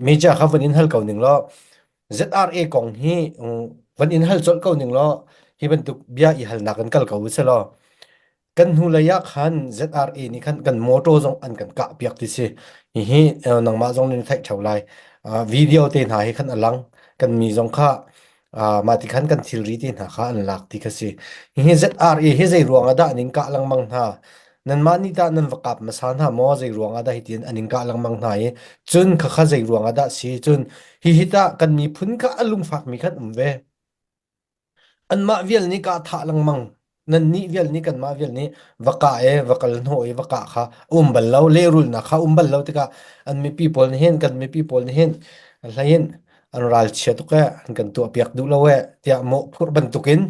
Meja kha van in hal ko ning law ZRA kong hi van in hal colh ko ning law hi bantuk bia i halnak in kal ko u selaw kan hnulei ah khan ZRA nih khan kan motor zong an kan kah piak ti si. Hihi nangmah zong nih na theih ṭheo lai. Video te hna hi khan a lang. Kan mi zong kha mah ti khan kan thilri te hna kha an lak ti kha si. Hihi ZRA hi zei ruang ah dah an in kah lengmang hna? Nanmah nih tah nan va kap hmasa hna maw? Zei ruang ah dah hitin an in kah lengmang hna i cun khakha zei ruang ah dah si? Cun hihi tah kan miphun kha a lungfakmi khan um ve. Anmah vial nih kaa thah lengmang. Nannih vial nih kanmah vial nih va kah i va kal hnawh i va kah kha a um bal lo. Lehrulnak kha a um bal lo tikah an mipi pawl nih hin kan mipi pawl nih hin hlei in an ralchia tuk ee, an kan tuahpiak duh lo ee tiah mawhphurh bantukin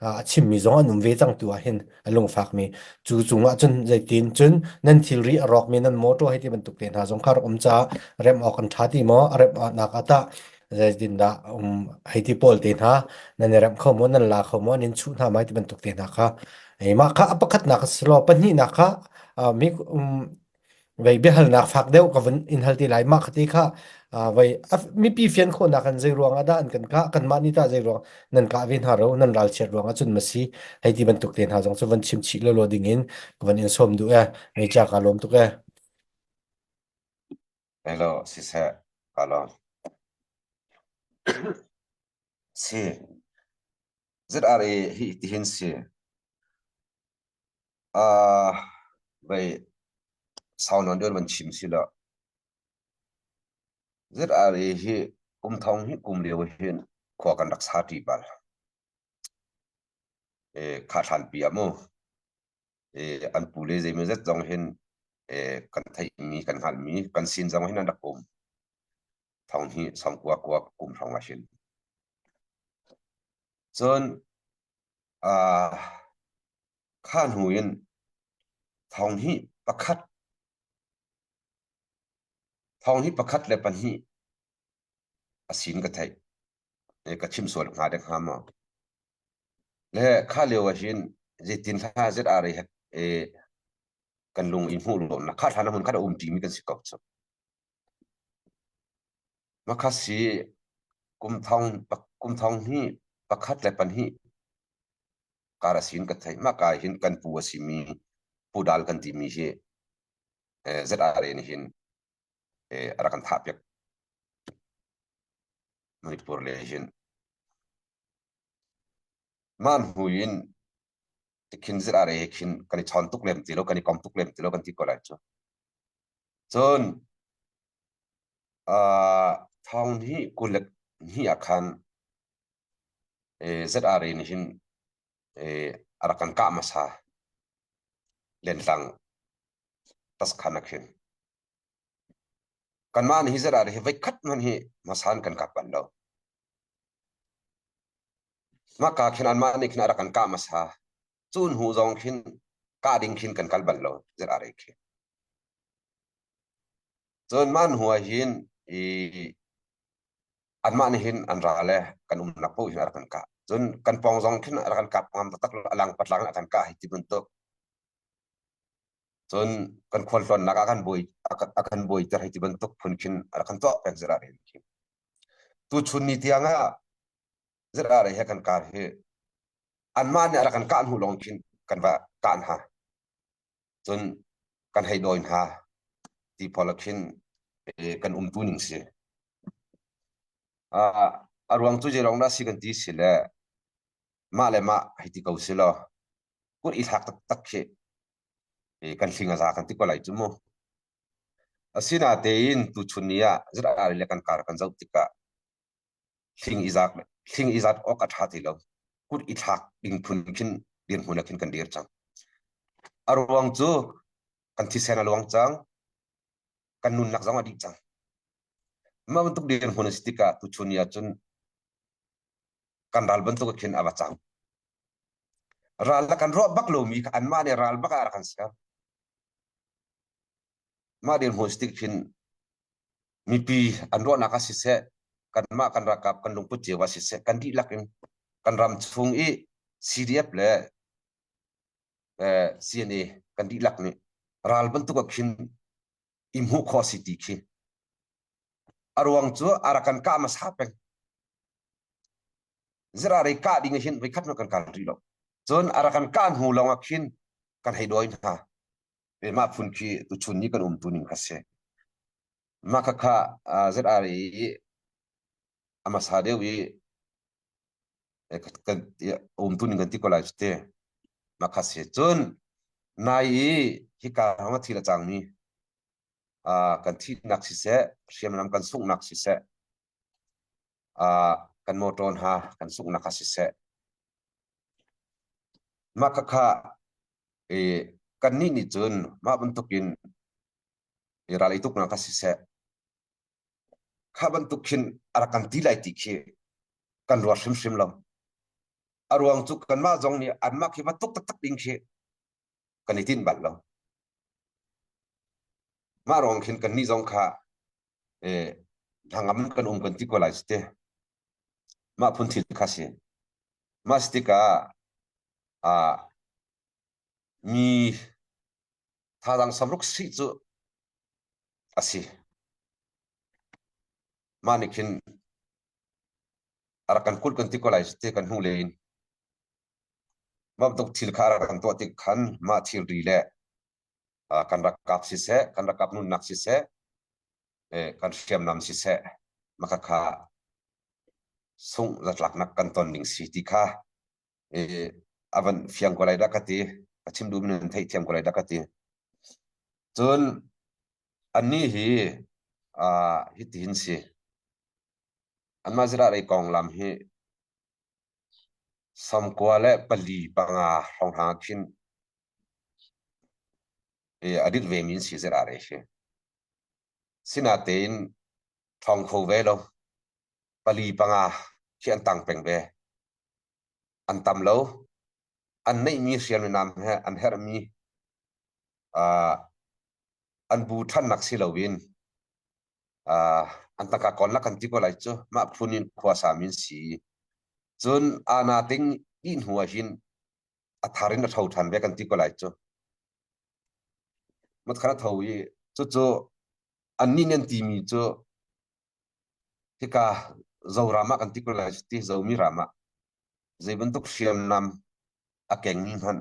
a chimmi zong an um ve cang tu ah hin a lungfakmi. Cu cungah cun zeitin cun nan thilri a rawkmi nan motor hei ti bantuk te hna zong kha rak um caah remh awk an ṭha ti maw? A remh nak ah tah zeitindah um hei ti pawl te hna nan i remh kho maw nan la kho maw nan in chuh hna mai ti bantuk te hna kha ei mah kha a pakhatnak a si law pahnihnak kha mi vei biahalnak fak deuh ka vun in hal ti lai mah kha ti kha vei mipi fian khawhnak an zei ruang ah dah an kan kah kanmah nih tah zei ruang nan kah ve hna ro nan ralchiat ruang ah cun ma si hei ti bantuk te hna zong cu van chim chih lawlaw ding in ka van in sawm duh e mei cha ka lawm tuk e Hello, siseh, ka lawm. Si. ZRA hi tihin si. Uh, vei sau non deuh van chim si lo. ZRA hi kum thong hi kum lio hin khua kan rak sa ṭi bal. E, kha hlan pi ah mu. An pu le zeimawzat zong hin kan theihmi kan hngalhmi kan sin zong hin an rak um. Thong hi sangkua kua kum hrawng ah hin. Cun kha hnu in thong hi pakhat thong hi pakhat le pahnih a sin ka theih. Ka chim sual hnga dek hnga maw? Le kha lio ah hin zeitin hla ZRA he kan lung i hmuh lawmnak kha hlan hmun kha um ṭimi kan si ko cu. Makha si kum thong kum thong hi pakhat le pahnih kar a sin ka theih mah ka hin kan pu a simi pu dal kan timi hi ZRA nih hin a rak kan thah piak Manipur le hin Mah hnu in tikhin ZRA he khin kan i chawn tuk lem ti lo, kan i kom tuk lem ti lo kan ti ko lai cu. Cun uh, thong hi kulek hi ah khan eh, ZRA nih hin eh, a rak kan kah hmasa lentlang tas khan ah khin. Kanmah nih hi ZRA hi voikhat hmanh hi hmasa in kan kap bal lo. Mahka khin anmah nih khin a rak kan kah hmasa. Cu hnu zong khin kah ding khin kan kal bal lo ZRA khi. Cun mah hnu ah hin i anmah nih hin an ra le kan umnak paoh hin a rak kan kah. Cun kan pawng zong khin a rak kan kap ngam taktak lo, a lang patlang in a kan kah hei ti bantuk. Cun kan khualtlawnnak ah kan buai a kan buaiter hei ti bantuk phun khin a rak kan tuah peng ZRA khi. Tuchun ni tiang ah ZRA he kan kar hi anmah nih a rak kan kah hnu lawng khin kan va kah hna. Cun kan hei dawi hna ti pawl ah khin kan umtu ning si. A ruang cu zeiruang dah si kan ti si le mah le mah hei ti ko si law kut i thlak taktak khi kan hling a za kan ti ko lai cu mu. Asinatein tuchun ni ah ZRA le kan kar kan zoh tikah hling i zat hling i zat awk a ṭha ti lo. Kut i thlak ding phun khin dirhmun ah khin kan dir cang. A ruang cu kan thisen a luang cang, kan nunnak zong a dih cang. Mah bantuk dirhmun a si tikah tuchun ni ah cun kan ral bantuk khin a va cang. Ral la kan ruah bak lomi kha anmah nih ral bak ah a rak kan ser. Mah dirhmun si tik khin mipi an ruahnak ah siseh, kanmah kan ralkap kan lungput cio ah siseh, kan dihlak in kan ram chung i CDF le CNA kan dihlak nih ral bantuk ah khin i hmuh khawh si ti khi. A ruang cu a rak kan kah hmasa peng. Zirari kah ding hin voikhat hmanh kan kal rih lo. Cun a rak kan kah hnu lawng ah khin kan hei dawi hna. Mah phun khi tuchun ni kan umtu ning kha si. Mah khakha ZRA i a hmasa deuh i kan umtu ning kan ti ko lai cu te. Mah kha si. Cun nai i hika hrawng a thil a cangmi kan thihnak siseh, hriamnam kan sunghnak siseh, kan motor hna kan sunghnak ah siseh, mah khakha kannih nih cun mah bantukin ral i tuknak ah siseh, kha bantuk khin a rak kan ti lai ti khi kan ruat hrimhrim lo. A ruang cu kanmah zong nih anmah khi va tuk taktak ding khi kan i tinh bal lo. Mah ruang khin kannih zong kha hnangam kan um kan ti ko lai te. Mah phun thil kha si. Mah si tikah mi thazaang samruk si cu a si. Mah nih khin a rak kan kulh kan ti ko lai te kan hnu le in. Mah bantuk thil kha a rak kan tuah tik khan mah thilri le kan rakap siseh, kan rakap nunnak siseh, kan hriamnam siseh, mah khakha sungh zatlaknak kan ton ning si ti kha a van fiang ko lai dah ka ti. Ka chim duhmi nan theihthiam ko lai dah ka ti. Cun annih hi hitihin si. Anmah zirah lei konglam hi 94 panga hrawnghrang ah khin a dit vemi an si zirah re hi. Sinatein ṭhawng kho ve lo. Pali panga khi an tang peng ve. An tam lo. An neihmi hriamnam he an herhmi an bu ṭhannak si loin an tangka kawl kan ti ko lai cu mah phun in khua sami an si. Cun ana ting dih hnu ah hin a thar in a tho ṭhan ve kan ti ko lai cu. Matkhan a tho i cucu annih nih an timi cu hika Zoram ah kan ti ko lai cu ti Zomi ram ah zei bantuk hriamnam a kengmi hmanh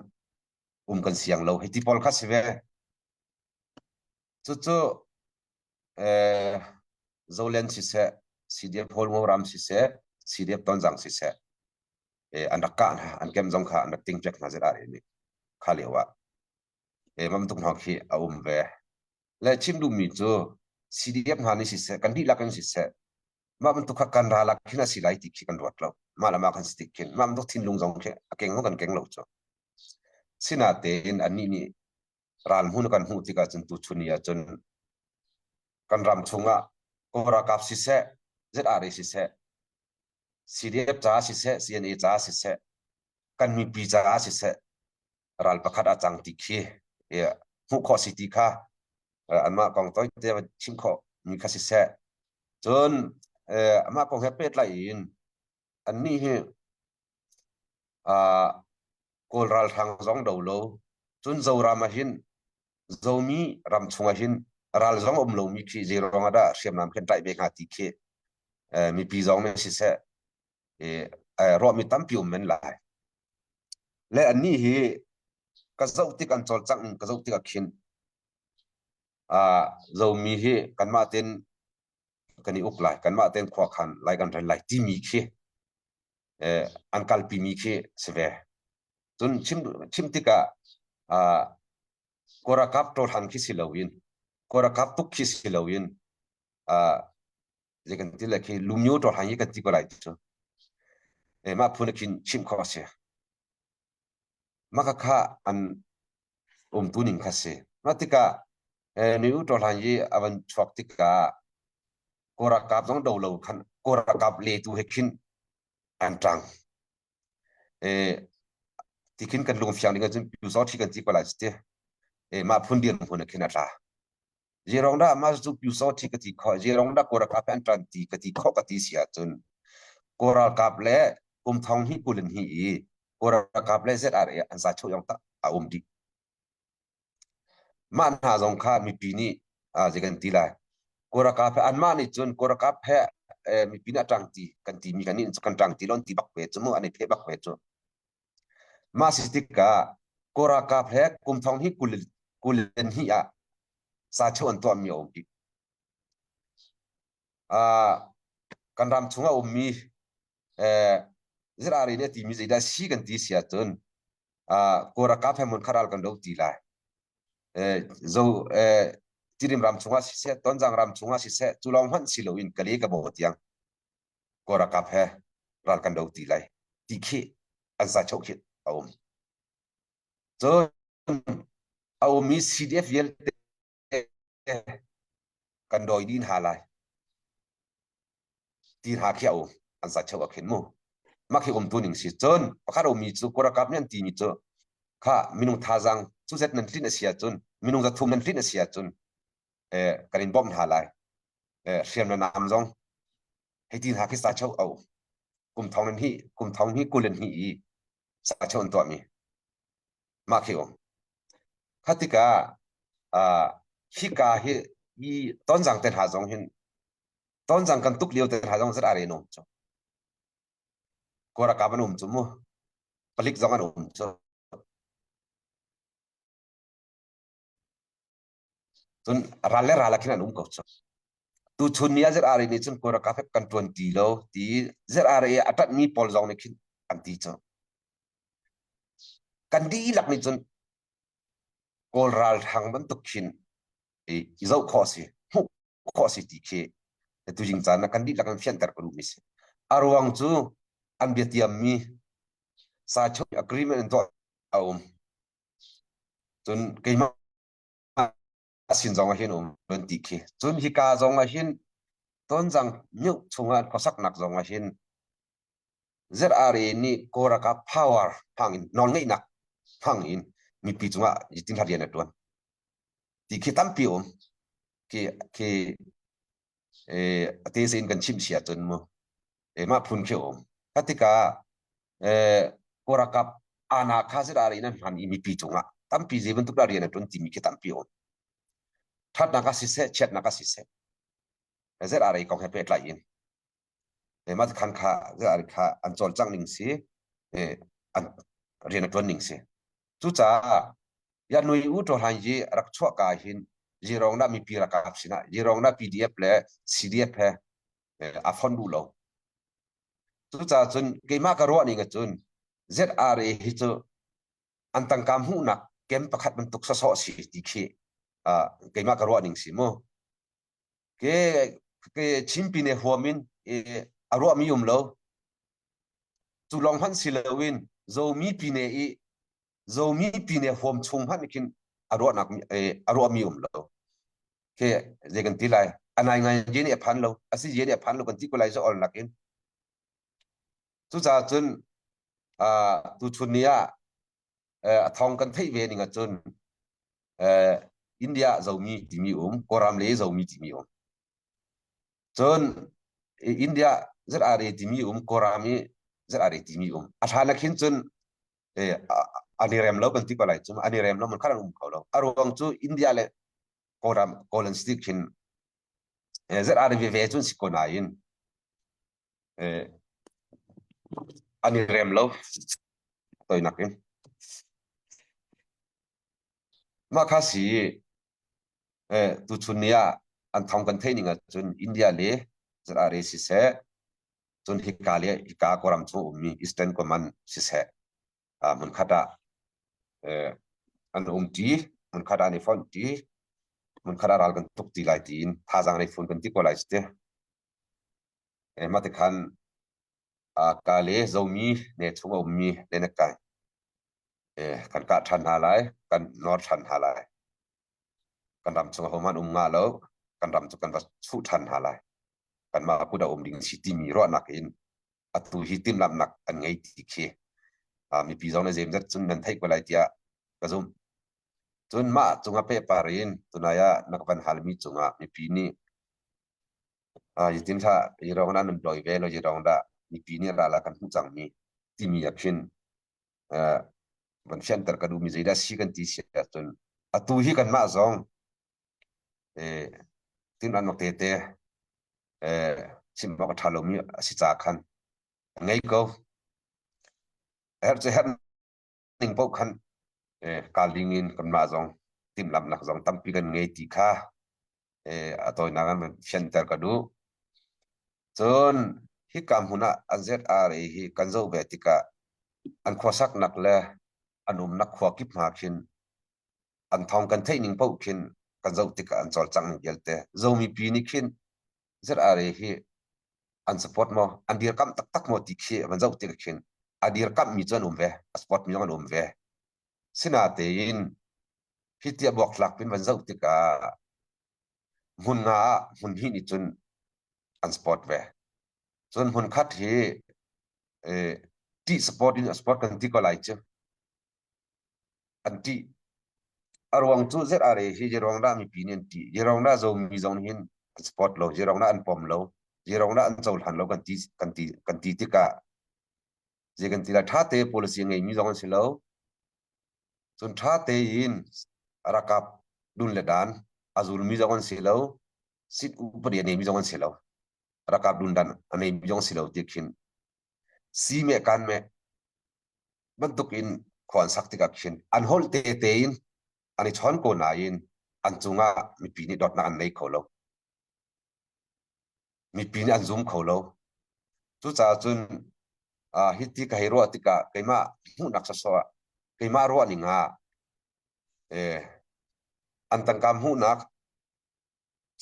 um kan siang lo hei ti pawl kha si ve. Cucu Zoland siseh, CDF Hawlngo ram siseh, CDF Tonzang siseh, an rak kah hna, an kem zong kha an rak ting piak hna ZRA nih kha lio ah. Mam tuk hna khi a um ve. Le chim duhmi cu CDF hna nih siseh, kan dihlak in siseh, mah bantuk kha kan ral ah khin a si lai ti khi kan ruat lo. Mah le mah kan si tik khin, mah bantuk thinlung zong khi a keng kan keng lo cu. Sinatein annih nih ral hmun kan hmuh tikah cun tuchun ni ahcun kan ram chungah Kawl ralkap siseh, ZRA siseh, CDF caah siseh, CNA caah siseh, kan mipi caah siseh, ral pakhat a cang ti khi hmuh khawh si ti kha anmah kong toite chim khawh mi kha siseh. Cun amah kong he pehtlai in annih hi Kawl ralhrang zong do lo, cun Zoram ah hin Zomi ram chung ah hin ral zong um lomi khi zei ruang ah dah hriamnam khi an tlaih ve hnga ti khi mipi zong nih siseh ruahmi tampi um men lai. Le annih hi ka zoh tik an cawlcangh ning ka zoh tik ah khin Zomi hi kanmah tein kan i uk lai, kanmah tein khua khan lai kan rel lai timi khi an kalpimi khi si ve. Cun chim, chim tikah Kawlralkap ṭawlhan khi si loin Kawlralkap tuk khi si loin zei kan ti le khi lumyo ṭawlhan hi kan ti ko lai cu. Mah phun khin chim khawh a si. Mah khakha an umtu ning kha si. Mah tikah nu ṭawlhan hi a van chuak tikah Kawlralkap zong do lo khan Kawlralkap le tu he khin an ṭang. Ti khin kan lungfiang ding ahcun Pyusawṭhi kan ti ko lai ti. Mah phun dirhmun ah khin a tla. Zeirong dah mah cu Pyusawṭhi ka ti khawh, zeirong dah Kawlralkap he an ṭan ti ka ti khawh ka ti si ahcun Kawlralkap le kum thong hnih kul in hnih i Kawlralkap le ZRA an za cheu yong tak a um dih. Mah hna zong kha mipi nih zei kan ti lai. Kawlralkap he anmah nih cun kawlralkap he mipi nih a ṭang ti kan timi kan nih kan ṭang ti lo an ti bak ve cu mu an i pheh bak ve cu. Mah si tikah kawlralkap he kum thong hi 22 ah sacho an tuahmi a um pi. Kan ram chung a ummi ZRA nih a timi zeidah si kan ti si ahcun kawlralkap he hmun khat ral kan do ti lai. Zo Tirim ram chungah siseh, Tonzang ram chungah siseh, cu lawng hmanh si loin Kale ka baw tiang kawlralkap he ral kan do ti lai ti khi an sachoh khi a um. Cun a ummi CDF vialte kan dawi dih hna lai ti hna khi a um an sachoh ah khin mu. Mah khi umtu ning si. Cun pakhat a ummi cu kawlralkap nih an timi cu kha minung thazaang cu zet nan tlinh a si ahcun minung 300 nan tlinh a si ahcun eh, kan in bawmh hna lai. Eh, hriam le nam zong hei ti hna khi sachoh a um. Kum thong nan hi kum thong hi kul an hi i sachoh an tuahmi. Mah khi um. Kha tikah uh, hika hi i tonzang te hna zong hin tonzang kan tuk lio te hna zong zat are nom cu. Kawlralkap an um cu mu. Palik zong an um cu. Cun ral le ral ah khin an um ko cu. Tu chun ni ah ZRA nih cun kawlralkap he kan ṭuan ti lo ti ZRA a ṭanhmi pawl zong nih khin an ti cu. Kan dihlak nih cun Kawl ralhrang bantuk khin i zoh khawh a si, hmuh khawh a si ti khi tuzing caan ah kan dihlak in fianter ka duhmi si. A ruang cu an biatiammi Saichuk agreement in tuah a um. Cun keimah sin zong ah hin um an ti khi. Cun hika zong ah hin Tonzang myoh chungah khuasaknak zong ah hin ZRA nih Kawlralkap power hmang in nawlngeihnak hmang in mipi cungah zeitin rian a ṭuan ti khi tampi um. Khi khi a te in kan chimh si ahcun mu mah phun khi um. Kha tikah Kawlralkap ana kha ZRA in an hman i mipi cungah tampi zei bantuk dah rian a ṭuan timi khi tampi um. Ṭhatnak ah siseh, chiatnak ah siseh, ZRA kong he pehtlai in mah khan kha kha an cawlcangh ning si an rian a ṭuan ning si cucaah ya nui u ṭo hlan yi rak chuah ka hin zirong na mipi rakap sinah zirong na PDF le CDF he a fon duh lo cucaah cun keimah ka ruah ning ahcun ZRA hi cu an tangka hmuhnak kem pakhat bantuk sawsawh si ti khi keimah ka ruah ning si mu Ke ke Chinpine huam in a ruahmi um lo. Cu lawng hmanh si loin Zomi pine i Zomi pine huam chung hmanh khin a ruahnak a ruahmi um lo. Ke zei kan ti lai a nai ngai je nih a phan lo a si je nih a phan lo kan ti ko lai zo ol nakin. Cucaah cun tuchun ni ah a thawng kan theih ve ning ahcun India Zomi timi um, Kawlram le Zomi timi um. Cun India ZRA timi um, Kawlram i ZRA timi um. A hlan ah khin cun an i rem lo kan ti ko lai cu an i rem lo man khan an um kho lo. A ruang cu India le Kawlram Kawlan state khin ZRA veve cun si ko nain an i rem lo toinak in. Mah kha si tuchun ni ah an thong kan theih ning ahcun India le ZRA siseh cun hika le hika Kawlram chung ummi Eastern Command siseh hmunkhat ah an um ṭi hmunkhat ah an i fonh ṭi hmunkhat ah ral kan tuk ti lai tiin thazaang nei fun kan ti ko lai cu ti. Mah tikhan ka le Zomi ne chung a ummi le na kai kan kah ṭhan hna lai, kan nawr ṭhan hna lai. Kan ram chung ahohmanh um nga lo, kan ram cu kan va chuh ṭhan hna lai. Kanmah kut a um ding si timi ruahnak in atu hi timhlamhnak an ngei ti khi mipi zong nih zeimzat cun nan theih ko lai tiah ka zumh. Cun mah cungah pehpar in tunai ah na ka van halmi cungah mipi nih Zeitin hlah hi rong dah nan dawi ve lo hi rong dah mipi nih ral ah kan hmuh cangmi timi ah khin van fianter ka duhmi zeidah si kan ti si ahcun atu hi kanmah zong. Timhlamhnak tete eh, chim awk a ṭha lomi a si ca khan ngei ko. Herh cu herh ning paoh khan eh, kal ding in kanmah zong timhlamhnak zong tampi kan ngei ti kha eh, a tawinak in fianter ka duh. Cun hika hmun ah an ZRA hi kan zoh ve tikah an khuasaknak le an umnak khua kip hna khin an thawng kan theih ning paoh khin kan zoh tikah an cawlcangh ning vialte Zomi pi nih khin ZRA hi an support maw an dirkamh taktak maw ti khi van zoh tikah khin a dirkamh mi cu an um ve a support mi zong an um ve sinatein hi tiah buaktlak pin van zoh tikah hmun nga ah hmun hnih nih cun an support ve cun hmun khat hi eh, ṭih support in a support kan ti ko lai cu an ṭih. A ruang cu ZRA hi zeiruang dah mipi nih an ṭih? Zeiruang dah Zomi zong nih hin an support lo? Zeiruang dah an pom lo? Zeiruang dah an cohlan lo kan ti kan ti kan ti tikah zei kan ti lai ṭha te policy a ngeimi zong an si lo. Cun ṭha tein rakap dun le dan a zulmi zong an si lo. Sit upadi a neimi zong an si lo. Rakap dun dan a neimi zong si lo ti khin si me kan me bantuk in khua an sak tikah khin an holh te tein an i chawn ko nain an cungah mipi nih dawtnak an nei kho lo. Mipi nih an zum kho lo. Cucaah cun uh, hi ti ka hei ruah tikah keimah hmuhnak sawsawh ah keimah ruah ning ah eh, an tangka hmuhnak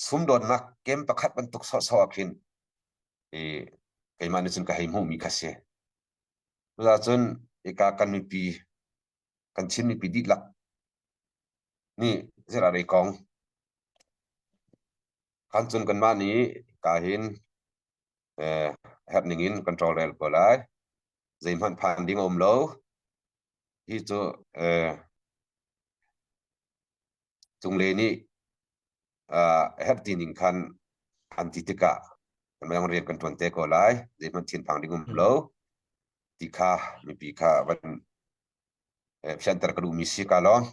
sumdawnnak kem pakhat bantuk sawhsawh ah khin eh, keimah nih cun ka hei hmuhmi kha si. Cucaah cun hika kan mipi kan Chin mipi dihlak nih zeidah kong khan cun kanmah nih ka hin eh, herh ning in kan tawlrel ko lai. Zeihmanh phan ding a um lo. Hi cu eh, cunglei nih uh, herh ti ning khan an ti tikah kan rian kan ṭuan te ko lai. Zeihmanh thinphang ding um lo. Ti kha mipi kha van fianter ka duhmi si ka lawm.